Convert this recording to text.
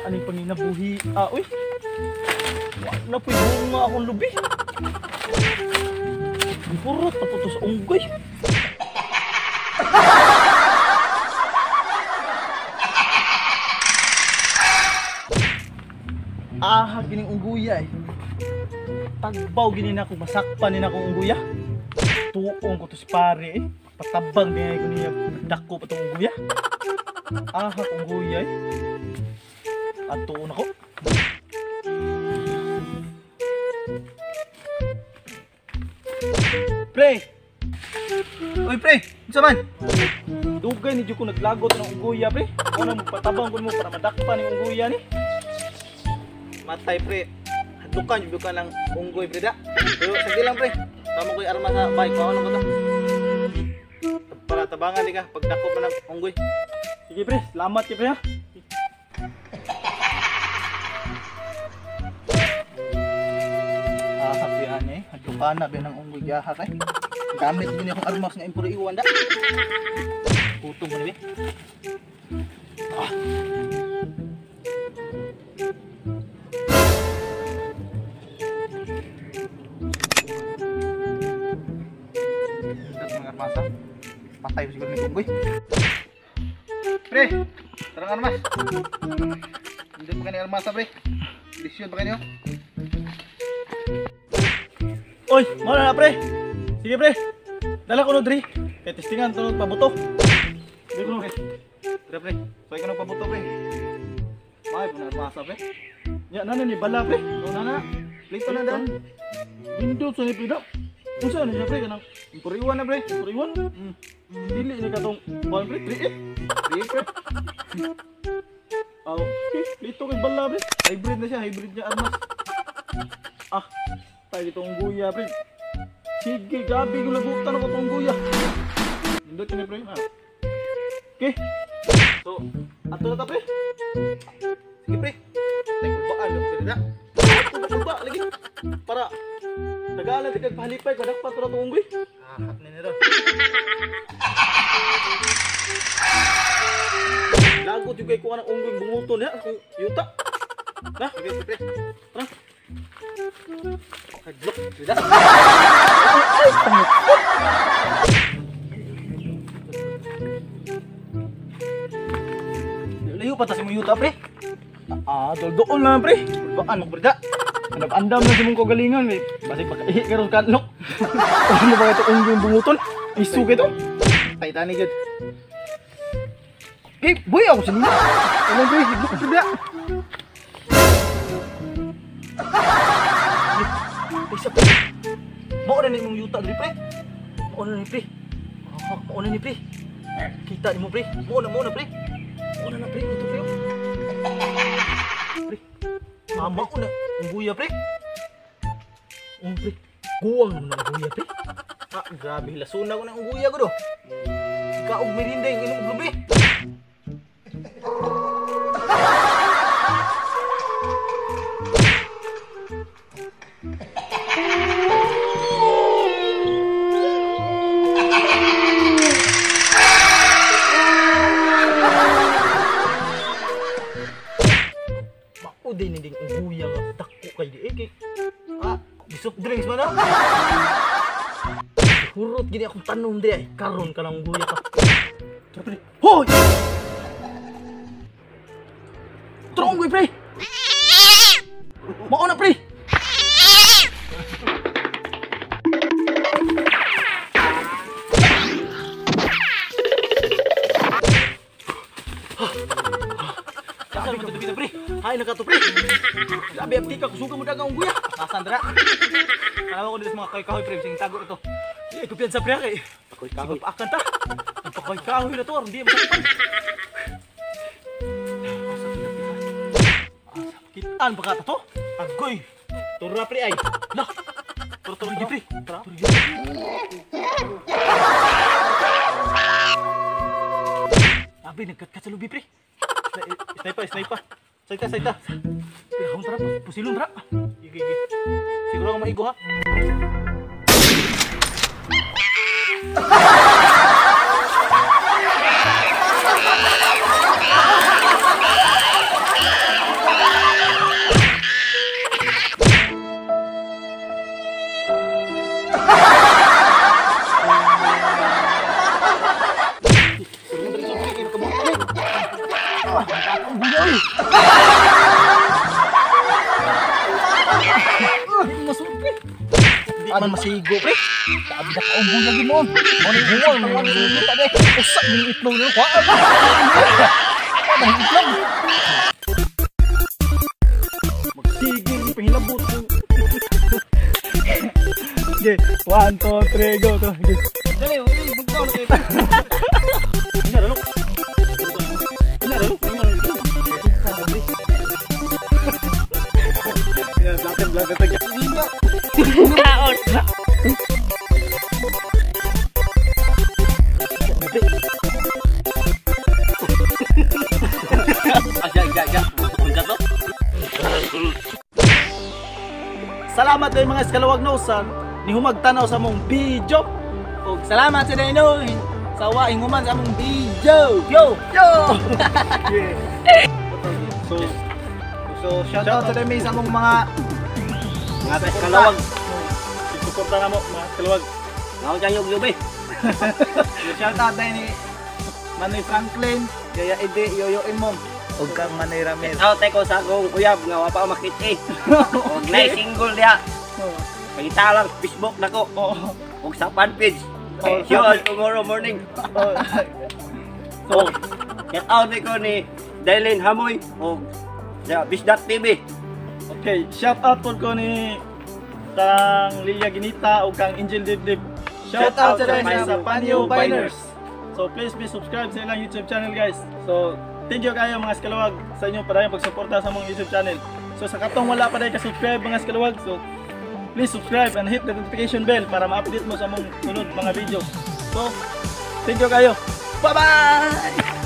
Aning panginabuhi. Ah, uy. Wa na puy bunga akong lubi. Gihurot na po to sa unggoy. Ah, gining unggoya eh. Tagbaw gini na ako, masakpan ni na akong unggoya. Tuong ko to si pare eh. Patabang din ko niya, dako pa tong unggoya. Ah, unggoya eh. At tuon ako. Pre! Uy pre, unsa man? Dugay ni jud ko naglagot ng unggoya pre. Ako na magpatabang ko nimo para madakpan ning unggoya ni. Matay pre. Hadlukan jud ka ng unggoy pre da. Pero sige lang pre. Tamo ko'y arma sa bike. Paano ko to? Para tabangan di ka pagdako pa ng unggoy. Sige pre, salamat kay pre ha. Ah, hapian eh. Hadlukan na ba ng unggoy gaha kay. Gamit din akong armas nga impuro iwan da. Putong mo ni be. Ah. Masa patay siguro ni unggoy. Pre, tarang armas. Hindi pa kani armasa pre. Lisyon pa kanyo. Oy, mao na pre. Sige pre. Dala ko no diri. Kay testingan to pabuto. Sige ko pre. Pre pre, soy ko no pabuto pre. May pa na armasa pre. Nya na ni bala pre. O na na. Plito na dan. Pindot sa ni pre. Unsa ni siya pre kanang Puriwan na pre. Puriwan? Dili ni katong kuan pre, 3-8. 3-8 pre. Ah, okay, dito kay bala pre. Hybrid na siya, hybrid niya armas. Ah, tayo itong guya pre. Sige, gabi ko lagutan ako itong guya. Nindot ni pre. Ah. Okay. So, ato na ta pre. Sige pre. Tay kulbaan lang pre na. Ato na kulba lagi. Para tagalan di kag pahalipay ko dakpan to na itong unggoy. Ah, hak ni nito. Lagot yung kay kuha ng unggoy bunguton niya akong yuta. Na, sige pre. Tara. Hadlok, sila. Ay, tangok. Layo pa ta sa imong yuta pre. Ah, dool lang pre. Kulbaan mo pre da. Andam na si mong kagalingan eh. Basig pagkaihi karon kadlok. Ano ba ito unggoy bunguton? Isu kay to. Titanic jud. Eh, boy ako sa nila. Ano pre, hadlok pre da. Isa pre. Mao na ni imong yuta diri pre. Mao na ni pre. Ah, mao na ni pre. Kita nimo pre. Mao na pre. Mao na pre ito pre. Pre. Ah, mao na unggoya pre. Oh pre. Guwang mo na unggoya pre. Ah, grabe lasuna ko ng unggoya ko do. Ikaw og merinda yung inom og lubi. Mao din ding unggoya nga dako kay di eh. Ah, soft drinks man ah. Hurot gini akong tanom di ay karon ka lang unggoya ka. Tara pre. Hoy! Tara unggoy pre. Mao na pre. Asa man to pre? Hay na ka to pre. Grabe abdi ka kusuga mo dagang unggoya. Asan dra? Kanawa ko dito sa mga kahoy-kahoy pre, sing tago ito. Di ko piyansa pre kay. Kahoy-kahoy. Paakan ta. Pakahoy-kahoy na to aron di masakpan. Asa kinapitan? Asa kitaan ba ka to? Agoy. Tura pre ay. Lah. Tura tura Tara pre. Tara. Abi nagkatkat sa lubi pre. Sniper, sniper. Saita, saita. Pinahon tara, pusilon tara. Ige, ige. Siguro ako maigo ha. Ungguya oy. Di masud, pre. Di man masigo, pre. Sabi na ka ungguya gid mo. Mo ni buwang mo ni ta de. Usa ning itlog niyo. Kuha. Kuha ng itlog. Magsige ni pahilabot ko. Okay, 1, 2, 3, go. Okay. Dali, uli bugtaw na kayo. Ina ralo. Ina ralo. Ina ralo. Ya, belakang belakang lagi. Kaon. Asya, asya, asya. Unsa to? Salamat kay mga eskalawag no sa nihumag tanaw sa among video. Ug salamat sa inyo sa wa hinguman sa among video. Yo! Yo! So, So shout out sa dami sa among mga Mga eskalawag. Suporta na mo mga eskalawag. Naon dyan yung yubi? Shout out din ni Manoy Franklin, Yaya Ide, Yoyo Imong ug kang Manoy Ramil. Shout out ko sa akong uyab nga wa pa makita eh. Og nay single diha. Pakita lang Facebook nako. Oo. Og sa fan page. Oh, See you all tomorrow morning. So, Shout out ko ni Dailin Hamoy og sa Bisdak TV. Okay, shout out po ko ni kang Lilia Ginita o kang Angel Dibdib. Shout out sa sa Panyo Biners. So please be subscribe sa ilang YouTube channel, guys. So thank you kayo mga eskalawag sa inyong padayong pagsuporta sa among YouTube channel. So sa katong wala pa dahil ka-subscribe mga eskalawag, so please subscribe and hit the notification bell para ma-update mo sa among sunod mga videos. So thank you kayo. Bye-bye!